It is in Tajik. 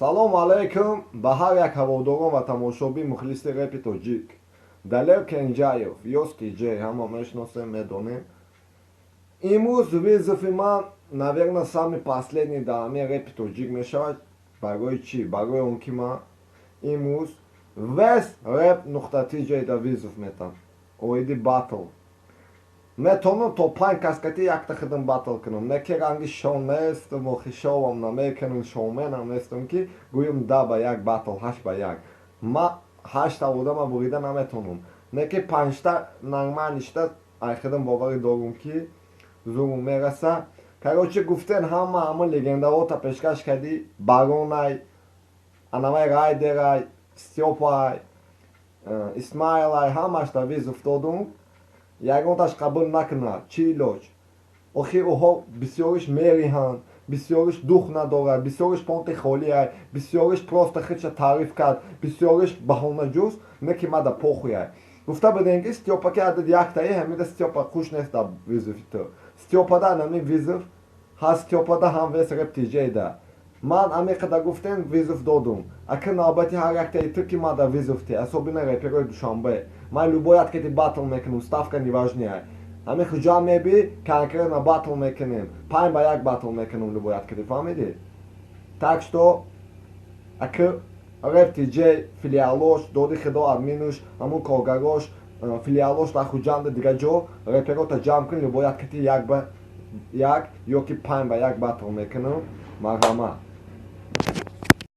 Салом алейкум ба ҳар як ҳаводорон ва тамошобин, мухлиси репи тоҷик. Далер Кенҷаев, Ёс Тиҷей, ҳама мешиносем, медонем. Имрӯз вызов и ман, наверно, самый последний дар ҳамин репи тоҷик мешавад. Барои чӣ? Барои он ки ман имрӯз весь реп.тж да вызов метам оиди батл. Метавонам то панҷ кас кати якта хидм батл кунам, не ки ранги шоу нестам, охи шоуам намекунам, шоуменам нестам, ки гӯям 10 ба 1 батл, 8 ба 1. Ма ҳашта одама бурида наметавонам, не ки панҷта нормально шита ай хидм боварӣ дорум, ки зурум мераса. Короче, гуфтен, ҳама ҳама легендаҳота пешкаш кардӣ: Баронай, анавай, Райдерай, Стёпай, Исмаилай, ҳамашта вызов додум, ягонташ қабул накунад. Чӣ илоҷ? Охи ӯҳо бисёриш мериҳанд, бисёриш дух надорад, бисёриш понти холиай, бисёриш просто худша таъриф кард, бисёриш баҳонаҷӯст. Не ки мада похуй ай. Гуфта будем, ки Стёпа ки адад яктаи ҳамида Стёпа хуш нест дар вызов и ту. Стёпада анами вызов ҳаст, Стёпада ҳам весь реп тиҷейда. Ман амиқада гуфтем, вызов додум. Ака, навбати ҳар яктаи ту, ки мада вызов те, особенно реперои Душанбе. Ман любой яткати батл мекунам, ставка неважный. Ҳамин хуҷа меби, конкретно батл мекунем, 5 ба 1 батл мекунам любой яткати, фаҳмидӣ? Так что, ака, реп тиҷей филиалош, доди худо, админуш, ҳамун коргарош, филиалош дар Хуҷанду дигар ҷо реперота ҷамъ кун, любой яткати 1 ба 1 ё ки 5 ба 1 батл мекунам. Марҳамат.